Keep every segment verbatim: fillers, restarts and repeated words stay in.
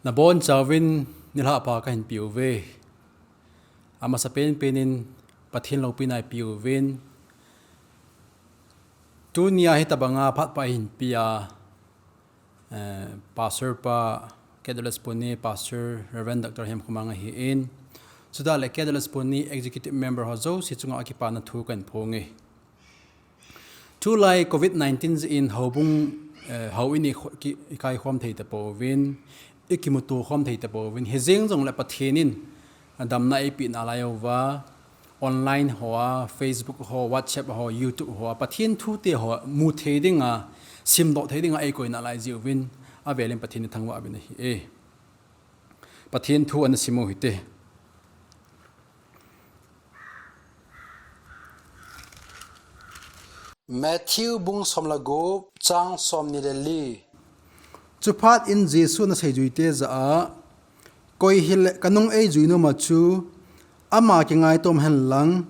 Nabon chauvin nilhah pha kahin peuve. Amasa penpen in Pathen loupina ipeuvin. Tunia hitabanga phat pa ihin pea, eh, Pastor pa, K W S Pune, Pastor Reverend Doctor Hemkhomang ahin. Chutah le K W S Pune Executive Member ho jouse chunga kipana thu kahin phonge. Tulai covid nineteen jeh in houbung, eh, houin i kho-, ki-, i kaikhom thei tapouvin, i kimuto khom thei tapouvin, hijeng jongle Pathen in, ah, damna eipeh nalai uva, online hoa, Facebook ho, WhatsApp ho, YouTube hoa, Pathen thute ho, mu thei dinga, simdoh thei dinga eikoi nalai jeh uvin, avelin Pathen ithangvah uvin ahi e. Pathen thu ana sim u hite. Matthew bung som le gup, chang som ni le li. Chuphat in Jesu ana seijuite jah a, koi hile kanung eijui nom a chu, ama kingaitom hen lang,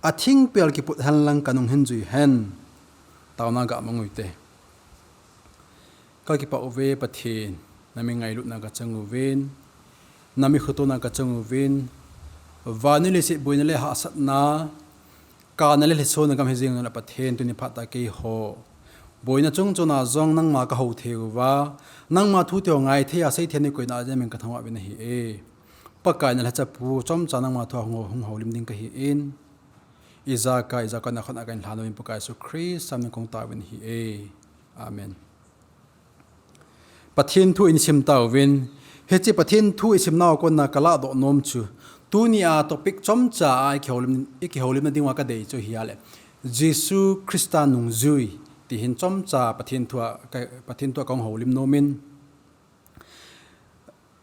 athingpel kiput hen lang kanung hin jui hen. Taona ga mang u hite. Kakipah uve Pathen, namin ngailutna kachang uvin, namin khotona kachang uvin, vannoi leiset boina le hahsatna, kana le lhasona gam hijeng jongle Pathen tuni phat a keiho boina chungchon a jong nangma kahou thei uva, nangma thute ho ngai thei a sei thei a neikoina a namin kathangvah uvin ahi e. Pakai nalhacha pu chomcha nangma thu a hung, hung houlim ding kahin. Ijakai, ijakai nakhut a kahin lhan uvin Pakai Jesu Christa min in kataovin ahi e. Amen. Pathen thu ihin sim tauvin, hiche Pathen thu isimnau a kona kalahdoh nom chu, tunia topic chomcha a ikihoulim, ikihoulimna diuva kadei chu ahile, Jesu Christa nungjui, ti hin chomcha Pathen thu a, ka, Pathen thu a kahung houlim nomin.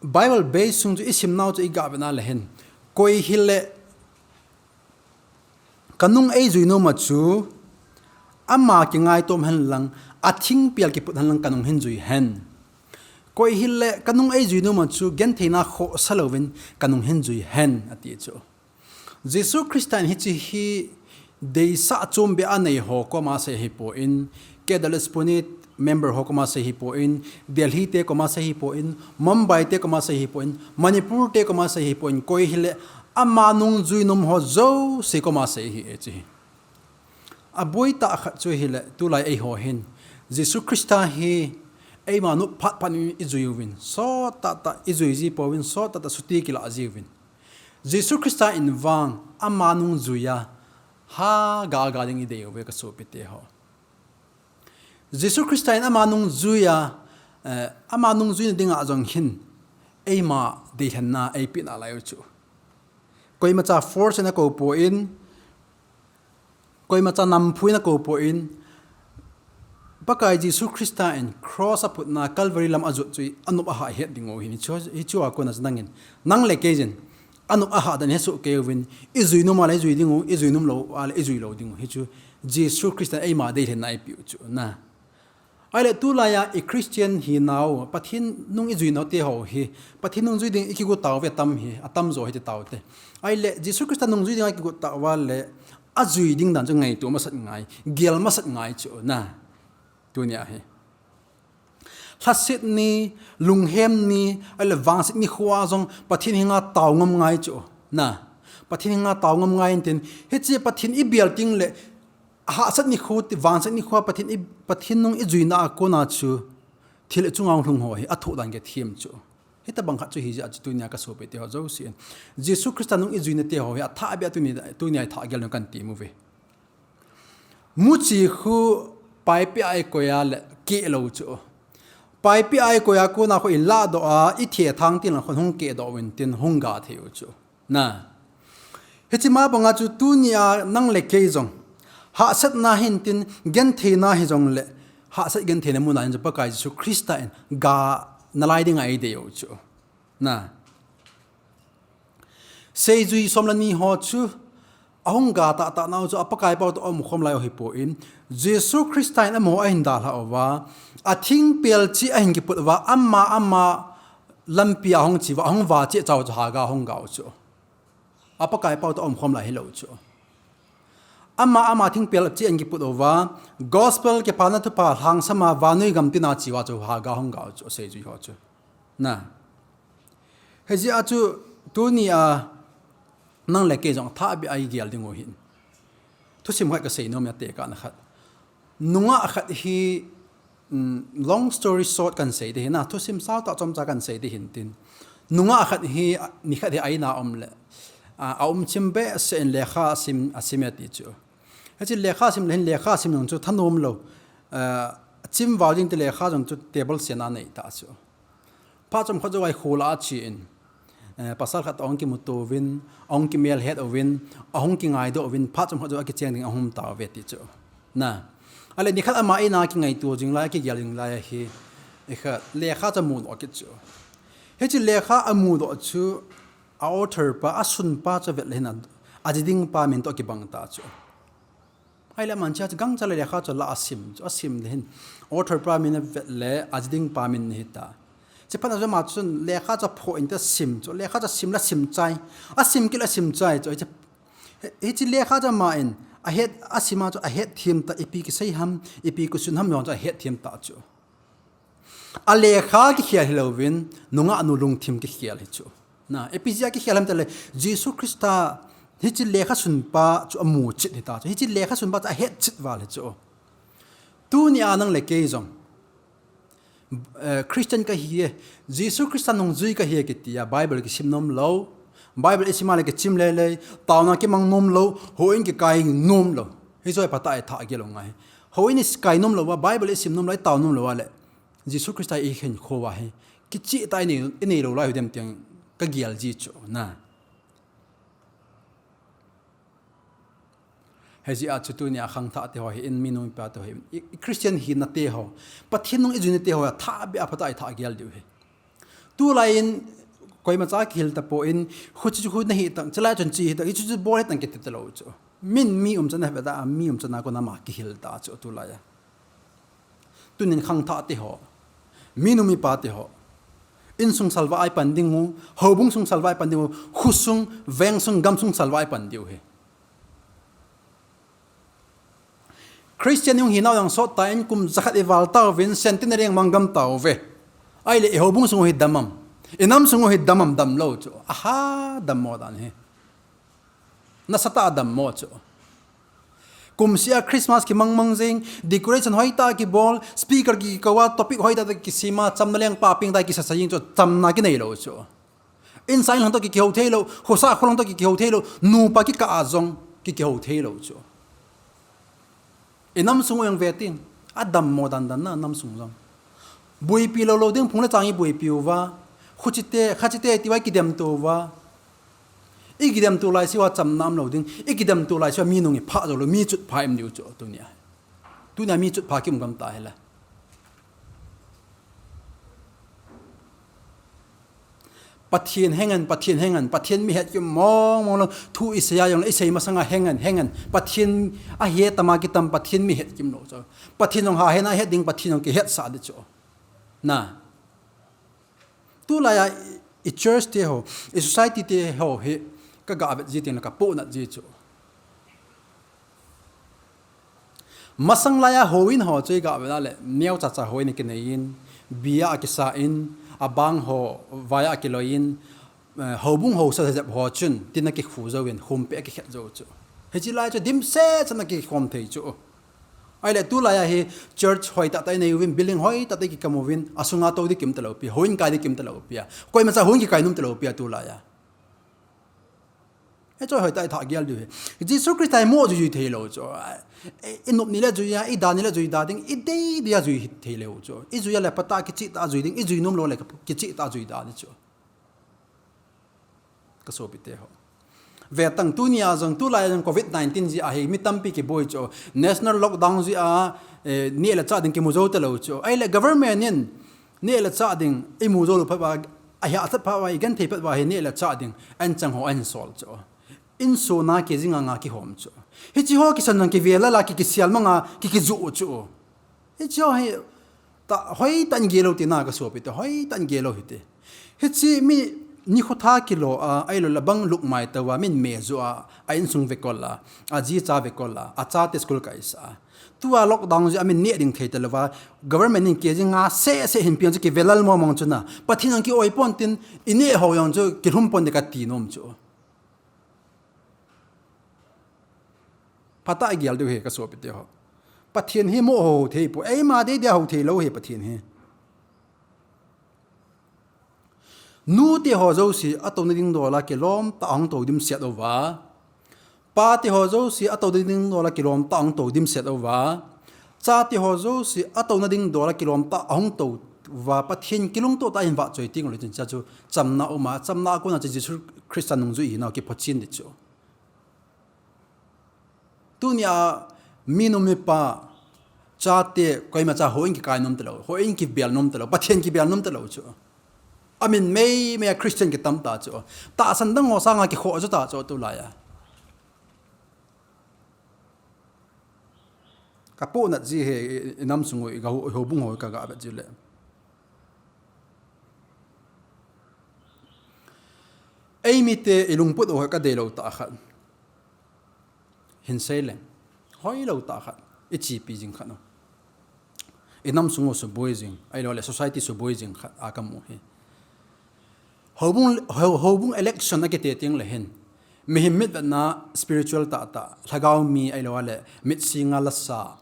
Bible base sung chu isimnau chu iga vena le hin, koi hile kanung eijui nom a chu, ama kingaitom hen lang, athingpel kiput hen lang kanung hin jui hen. Koi hile kanung eijui nom a chu, gentheina khohsa louvin kanung hin jui hen, ati chu. Jesu Christa in hiche hi deisah chombeh a nei ho koma sei ahipon, K W S Pune member ho koma sei ahipon, Delhi te koma sei ahipon, Mumbai te koma sei ahipon, Manipur te koma sei ahipon, koi hile ama nungjui nom ho jouse koma sei ahi e chu hi. Aboi tah khat chu hile tulai eiho hin Jesu Christa hi eima nop phat phat in ijui uvin, sot tahtah ijui ji pouvin, sot tahtah suti kila ji uvin. Jesu Christa in vang ama nungjui a, ha ga ga ding idei uve kasopite ho. Jesu Christa in ama nungjui a, eh, ama nungjuina dinga jong hin eima deilhenna eipeh nalai u chu. Koimacha force in akou pon, koimacha namphu in akou pon, Pakai Jesu Christa in cross a phutna Calvary lam a ajot chu anop ahah het ding u ahin, hichu, hichu a kona chu nangin, nang le kei jin, anop ahah dan hesoh kei uvin, ijui nom a le ijui ding u, ijui nom lou a le ijui lou ding u, hichu Jesu Christa in eima deilhenna eipeh u chu na. Ahile tulai a i Christian hinau, Pathen nung ijui nau te ho hi, Pathen nungjui ding ikigot tauve tam hi, atamjo hiti taute. Ahile Jesu Christa nungjui ding a kigot tauva le, ajui ding dan chu ngaito masat ngai, gel masat ngai chu na. Tunia hi. Lhaset ni, lunghem ni, ahile vangset nikho a jong Pathen henga tao ngam ngai chu na. Pathen henga tao ngam ngai intin, hiche Pathen ibel teng le, ahahsat nikho, vangset nikho a Pathen i, Pathen nung ijuina a kona chu, thil ichunga hung lhung ho hi, athoh dan gel them chu. Hitabang khat chu hijeh a chu tunia kasopite ho jouse in, Jesu Christa nung ijuina te ho hi, athah beh a tuni, tunia ithah gel nom kan ti uve. Muchi khu paipi a ikoi a le keh lou chu. Paipi a ikoi a kona khu ilahdoh a, ithethang tin lang khun hung kehdoh uvin tin hung ga thei u chu. Na. Hiche ma banga chu tunia nang le kei jong, hahsatna hintin, gentheina hijongle, hahsat gentheina muna hin chu Pakai Jesu Christa in ga nalai dinga eidei u chu. Na. Seijui som le ni ho chu, ahung ga tahtah nau chu, apakai pao toh aumkhom lai u ahipon, Jesu Christa in amaho ahin dalhah uva, athingpel cheh ahin kiput uva, ama, ama lampi a ahung che uva, ahung vah cheh chau chu haga ahung ga u chu. Apakai pao toh aumkhom lai hilou chu. Ama, ama thingpel cheh ahin kiput uva, gospel kipana thupha lhangsam a vannoi gam tina che uva chu haga ahung ga u chu, seijui ho chu. Na. Hijeh a chu tunia nang le kei jong thahbeh a igel ding u hin. Thusim khat kasei nom e, tekahna khat. Nungah khat hi, um, long story short kan sei ding hin, thusim sao tah chomcha kan sei ding hin tin. Nungah khat hi, nikhat hi a-in a um le, a, aumchim behseh in lekha asim, asim e ti chu. Hiche lekha sim le hin lekha sim jong chu thanom lou. A, chim val ding ti lekha jong chu table sen a nei ta chu. Phat chomkhat jou a kho lah a ache in, eh, pasal khat toh ahung kimuto uvin, ahung kimel het uvin, ahung kingaidoh uvin, phat chomkhat jou a kicheng ding ahung um tauve ti chu. Na. Ahile nikhat ama in a kingaito jing lai, kigel jing lai hi, ikhat lekha chu amudoh kit chu. Hiche lekha amudoh chu, a author pa, asunpa chu avet le hin a, aji ding pa min toh akibang ta chu. Ahile aman hiche gangchal a lekha chu alah a asim chu, asim le hin author pa min avet le aji ding pa min ahi ta. Hiche phat a chu ama chun lekha chu aphoh inte asim chu, lekha chu asim le asim chai, asim kit le asim chai chu. Hiche, hiche lekha chu ama in ahet, asim a chu ahet them ta, ipi kisei ham, ipi kisun ham jong chu ahet them ta chu. A lekha kikhel hilouvin, nungah nu lungthim kikhel hi chu. Na, ipi jeh a kikhel ham tile, Jesu Christa hiche lekha sunpa chu amu chit hi ta chu. Hiche lekha sunpa chu ahet chit val hi chu. Tunia nang le kei jong, eh, Christian kahi e, Jesu Christa nungjui kahi e kiti a, Bible kisim nom lou, Bible isim a le kichim lele, taona kimang nom lou, houin kikai nom lou. Hiche hi phatah a ithah gel u ngai. Houin ikai nom lou va, Bible isim nom lou, itao nom lou va le, Jesu Christa ihin kho va hi, kicheh tah inei, inei lou lai u dem ti kagel ji chu, na. Hijeh a chu tunia khangthah te ho hi in, minu mipa te ho hi in, i, i Christian hina te ho, Pathen nung ijuina te ho, athahbeh a phatah a ithah gel diu hi. Tulai in, koima cha kihil tapon, huchi chu khu nahi tang, chulai chun chi hi tang, hichu chu bol hi tang kiti talou chu. Min mi umchan a hepeh ta, mi umchan a kona ama kihil ta chu tulai a. Tunin khangthah te ho, minu mipa te ho, insung salvah a ipan ding u, houbung sung salvah a ipan ding u, khosung, vengsung, gamsung salvah a ipan diu hi. Christian hung hinau jong sot tan, kum jakhat ival tauvin, centenary jong mang gam tauve. Ahile, ihoubung sung u hi dam am, inam sung u hi dam am, damlou chu. Aha, dammo dan hi. Nasatah a dammo chu. Kumseh a Christmas kimang mang jing, decoration hoitah kibol, speaker kikou a, topic hoitah kisem a, chamna lengpa peng tah kisasa jing chu, chamna kinei lou chu. Insung lang toh ki, kihou thei lou, khosa kho lang toh ki, kihou thei lou, nupa kikah a jong ki, kihou thei lou chu. Inam sung u jong ve tin, adammo dandan na, nam sung jong. Boipi lou lou ding, phung le chang iboipi uva, khuchite, khachite tia ikidemto uva. Ikidemto lai seh uva chamna umlou ding, ikidemto lai seh uva mi nung iphah jou lou, mi chutpha ium diu chu tunia. Tunia mi chutpha kium gam ta hile. Pathen hengen, Pathen hengen, Pathen mi het kium mong mong lou, thu isei a jong le, isei masanga hengen, hengen, Pathen ahet tam a kitam, Pathen mi het kium lou chu. Pathen jong ha hena het ding, Pathen jong kihetsah ding chu. Na. Tulai a i, i church te ho, i society te ho hi, kaga vet ji teng le kapohnat ji chu. Masang lai a houin ho chu iga vet a le, neo chacha houin akinei in, bia akisa in, abang ho, vai a akiloi in, eh, houbung haosa jep ho chun, tin akikhu jou in, khumpi akikhet jou chu. Hiche lai chu dimset chan akikhom thei chu. Ahile tulai a hi church hoitah tah inei uvin, building hoitah tah ikikam uvin, asunga tou ding kium talou pi, houin kai ding kium talou pi a. Koimacha houin kikai nom talou pi a tulai a. Hiche hoitah ithah gel diu hi. Jesu Christa hi mo jui jui thei lou chu. I, inop ni le jui a, ida ni le jui da ding, idei dei a jui thei lou chu. Ijui a le phatah a kicheh tah a jui ding, ijui nom lou le kicheh tah a jui da ding chu. Kasopite ho. Ve tang tunia jong, tulai a jong covid nineteen jeh a hi mi tampi kiboi chu. National lockdown jeh a, eh, neh le chah ding kimu jou talou chu. Ahile government in neh le chah ding imu jou lou phat uva, ahia chat phat uva, igenthei phat uva hi neh le chah ding anchang ho ahin sol chu. Insung a kei jing a nga kihom chu. Hiche ho kisan jong kivel a la ki, kisel manga ki, kijoh chu. Hiche ho hi ta, hoitah in gel lou tina kasopite, hoitah in gel lou hite. Hiche mi nikho tha kilo a, ahilou le bang lukmai tou a, min me jo a, a insung vekol a, aji cha vekol a, achate school kaisa a. Tua lockdown jeh a min neh ding thei talou va, government in kg nga seh seh hin peng chu kivelal mong mong chu na. Pathen jong ki-oi pon tin, i neh ho jong chu kilhum pon ding kati nom chu. Phatah a gel diu ahi ka sopite ho. Pathen hi mo ho thei poi, eima dei dia ho thei lou ahi Pathen hi. Nute ho jouse atouna ding dol a kilom tah a hung tou dimset uva. Pate ho jouse atouna ding dol a kilom tah a hung tou dimset uva. Chate ho jouse atouna ding dol a kilom tah a hung tou uva. Pathen kilungto tah a hin vahchoi teng uleh chun hiche chu chamna um a, chamna a kona chu Jesu Christa nungjui hinau kiphochin ding chu. Tunia mi nu mi pa, chate, koima cha houin kikai nom talou, houin kibel nom talou, Pathen kibel nom talou chu. Amin mei mei a Christian kitam ta chu. Tahsan dang ho sanga kikhoh chu ta chu tulai a. Ka pohnat ji ahi, i, i nam sung u, i ga ho, i houbung ho ka ga vet ji le. Eimite i lungput u ka deilou tah khat. Hin sei leng. Hoilou tah khat. I chepi jing khat u. I nam sung u suboi jing. Ahilou le society suboi jing khat a ka mu hi. Houbung, hou-, houbung election a kiti teng le hin. Mihem mitvetna spiritual tah tah. Lhagao mi ahilou le mit singa lasa.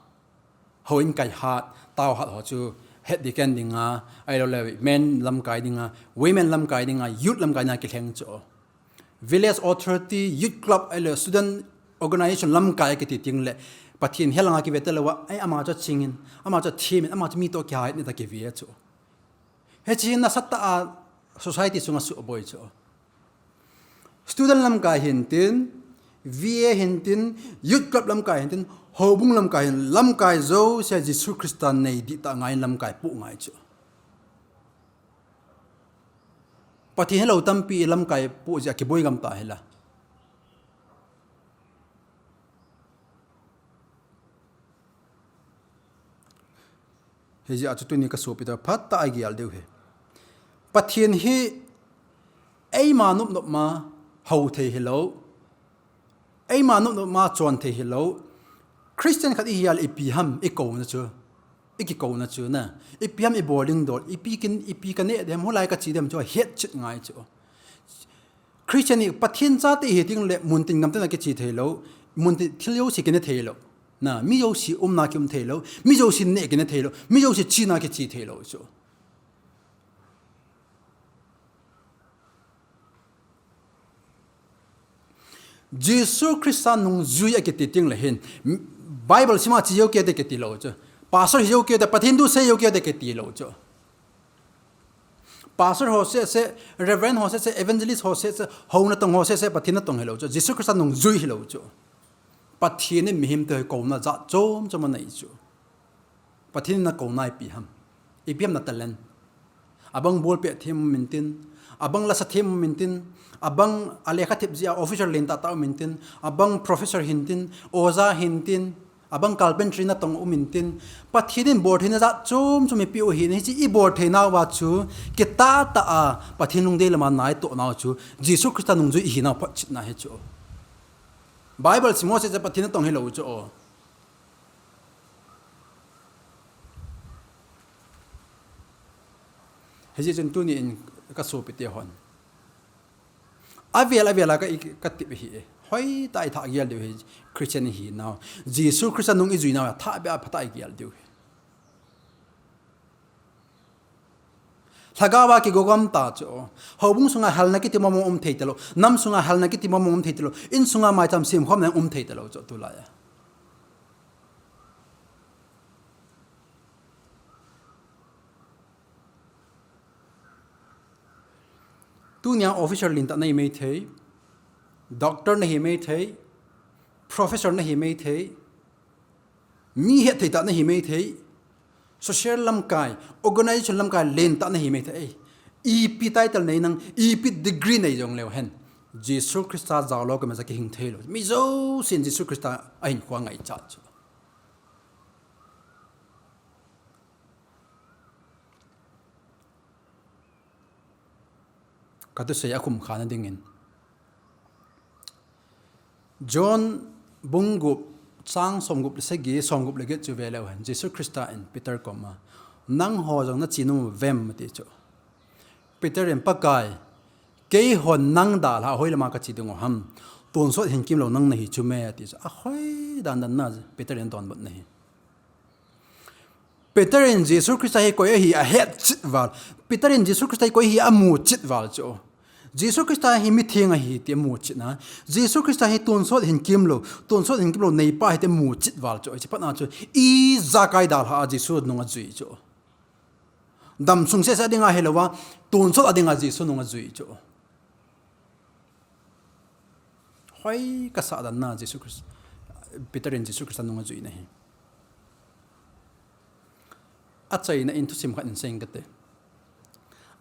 Houin kai hat, tao hat ho chu head deacon dinga, ahilou le men lamkai dinga, women lamkai dinga, youth lamkai dinga kilheng chu. Village authority, youth club, ahilou student organization lamkai kiti teng le Pathen helanga kive talou a, ai ama chu chingin, ama chu thimin, ama chu mi toh kihai ni ta kive chu. Hiche hi nasatah a society sunga suboi chu. Student lamkai hintin, V A hintin, youth club lamkai hintin, houbung lamkai hin, lamkai jouse Jesu Christa nei dihtah ngai lamkai poh ngai chu. Pathen helou tampi lamkai poh jeh a kiboi gam ta hila. Hijeh a chu tuni ka sopite phatah a i gel diu ahi. Pathen hi eima nop nop ma hou thei hilou. Eima nop nop ma chon thei hilou. Christian khat i hi a le ipi ham i kouna chu. I kikouna chu na. Ipi ham i bol ding dol. Ipi kin, ipi ka neh dem, hoilai ka che dem chu hetchet ngai chu. Christian hi Pathen chate hi teng le muntin gamtin a kiche thei lou, muntin thil jouse kine thei lou. Na, mi jouse umna kium thei lou, mi jouse neh kine thei lou, mi jouse chena kiche thei lou chu. Jesu Christa nungjui a kiti teng le hin, Bible sima che jou kei te kiti lou chu. Pastor hi jou kei te, Pathen thu sei jou kei te kiti lou chu. Pastor ho seh seh, Reverend ho seh seh, Evangelist ho seh seh, hou natong ho seh seh, Pathen natong hilou chu. Jesu Christa nungjui hilou chu. Pathen in mihem te hi kouna jat chom chom anei chu. Pathen in nakouna ipi ham. Ipi ham na talent. Abang ball pet them um intin. Abang lasa them um intin. Abang alekha thep jeh a officer len tah tah um intin. Abang professor hintin. Oja hintin. Abang carpentry natong um intin, Pathen in bol theina jat chom chom eipeh u ahin, hiche i bol theinauva chu, kitah tah a, Pathen lungdei lama natoh nau chu, Jesu Christa nungjui ihinau photchetna hi chu. Bible sim ho seh seh Pathen natong hilou chu. Hijeh chun tuni in ka sopite hon. Avel, avel a ka, i, ka tip ahi e. Hoitah a i thah gel diu ahi Christian ihinau. Jesu Christa nung i juinau, athah beh a phatah a i gel diu ahi. Lhagao a kigo gam ta chu. Houbung sunga halna kiti mong mong um thei talou. Nam sunga halna kiti mong mong um thei talou. In sunga maicham sem khomna um thei talou chu tulai a. Tunia officer lentah nahi maithei, doctor nahi maithei, professor nahi maithei, mi hetthei tah nahi maithei, social lamkai, organization lamkai lentah nahi maithei. Ipi title nei nang, ipi degree nei jongleu hen, Jesu Christa jaolou kei macha kihing theilou. Mi jousen Jesu Christa ahinkho ngaichat chu. Ka thusei a khum khana dingin. John bung gup Chang somgup le sagi, somgup le get chu ve leu hen. Jesu Christa in Peter koma, "Nangho jong nache nom uvem?" ati chu. Peter in, "Pakai, keihon nang dalha a hoilama kache ding u ham? Tonsot hinkimlou nang nahi chu me," ati chu. Ahoi dandan na Peter in donbut na hi. Peter in Jesu Christa hi koi ahi ahet chet val. Peter in Jesu Christa hi koi ahi amu chet val chu. Jesu Christa hi mitheng ahi ti amu chet na. Jesu Christa hi tonsot hinkimlou, tonsot hinkimlou neipa ahi ti amu chet val chu. Hiche phat na chu ijakai dalha a Jesu nung ajui chu. Damsung sese a dinga hilouva, tonsot a dinga Jesu nung ajui chu. Hoi kasah dan na Jesu Christ, Peter in Jesu Christa nung ajui na hi. Achaina in thusim khat in sei inge kate.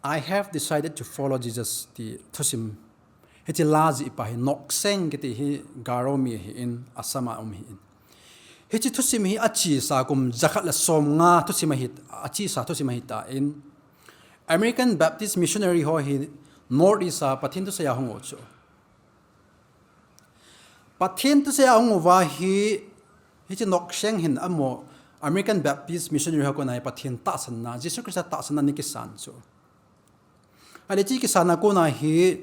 "I have decided to follow Jesus" ti thusim. Hiche la jih pa hi Nokseng kiti hi Garo mi ahin, Assam a um ahin. Hiche thusim hi achesa kum jakhat le somnga thusim ahi, achesa thusim ahitan, American Baptist missionary ho hi North East a Pathen thusei a hung u chu. Pathen thusei a hung uva hi, hiche Nokseng hin amaho American Baptist missionary ho kona hi Pathen tahsanna, Jesu Christa tahsanna ana kisan chu. Ahile hiche kisan a kona hi,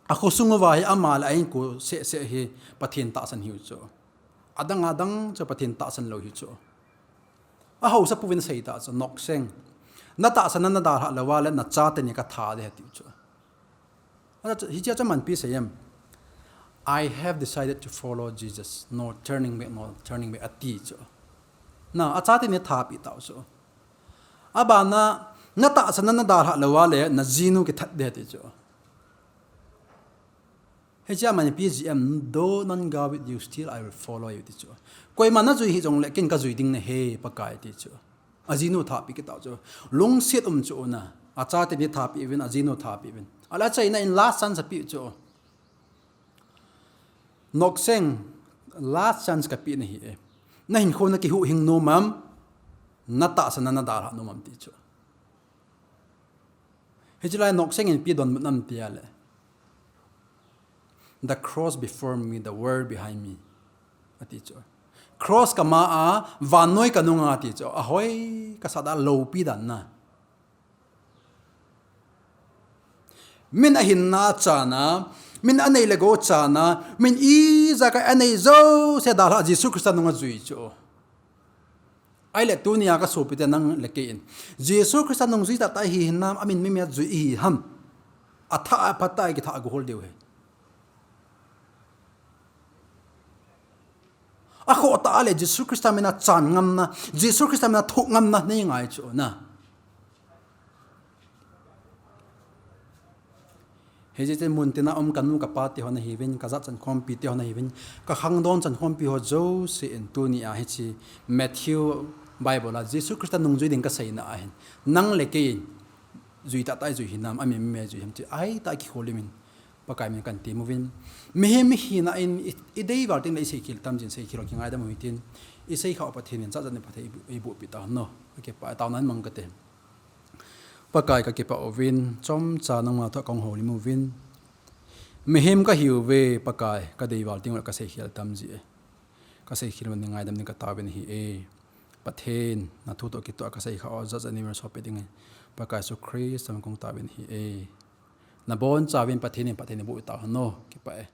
akhosung uva hi ama le a inko sese hi Pathen tahsan ahiu chu. Adang adang chu Pathen tahsan lou ahiu chu. Ahaosapu vin asei ta chu, "Nokseng, natahsan na nadalhah louva le nachate ni katha ding ahi," ati chu. Hiche a chu amanpi sei em? "I have decided to follow Jesus. No turning back, no turning back," ati chu. Na, achate ni athapeh tau chu. Abana, "Natahsan na nadalhah louva le najinu kithat ding ahi," ati chu. Hiche a amanpi jeh em? "Though none go with you, still I will follow you," ati chu. "Koima najui hih jongle ken kajui ding nahi, Pakai," ati chu. Ajinu athapeh kit tau chu. Lungset um chu na. Achate ni athapeh uvin, ajinu athapeh uvin. Ahile achaina in last chance apeh chu. "Nokseng, last chance kapeh nahi e. Nahinkho nakihuhhing nom am? Natahsan na nadalhah nom am?" ati chu. Hiche lai Nokseng in ipi donbut nam tia le, "The cross before me, the world behind me," ati chu. "Cross kama a, vannoi kanunga," ati chu. Ahoi kasah dan, loupi dan na. Min ahinna achana, min anei le gou achana, min ijakai anei jouse dalha a Jesu Christa nung ajui chu. Ahile tunia kasopite nang le kei in Jesu Christa nungjui tahtah ihi hinam, amin mimi a jui ihi ham? Athah a phatah a kitha a guhol diu ahi. Akhoh tah a le Jesu Christa mina chan ngamna, Jesu Christa mina thoh ngamna nei ngai chu na. Hiche mun tina um kanu kapa te ho nahiuvin, kajat chankhompi te ho nahiuvin, kakhangdon chankhompi ho jouse in tunia hiche Matthew Bible a Jesu Christa nungjui ding kaseina ahin, nang le kei in jui tahtah ijui hinam, amin mimi a jui ham ti ahi tah a kikholim in, Pakai min kahin temuvin. Mihem ihina in i, idei val tengle iseikhel tam jin, seikhel ho kingaidam u hitin. Iseikhah u Pathen in jat jat in phatthei eiboh, eibohpi tahen. Kakipah, taona in mang kate. Pakai kakipah uvin, chomcha nangma thu a kahung houlim uvin. Mihem kahiuve Pakai, kadei val tengle kaseikhel tam jie. Kaseikhel uvin nei ngaidam ding kataovin ahi e. Pathen, nathu toh kitoh a kaseikhah u jat jat in nei sohpeh ding e. Pakai Jesu Christa min a kahung taovin ahi e. Nabonchauvin Pathen in phatthei neiboh tahen. Kipah e.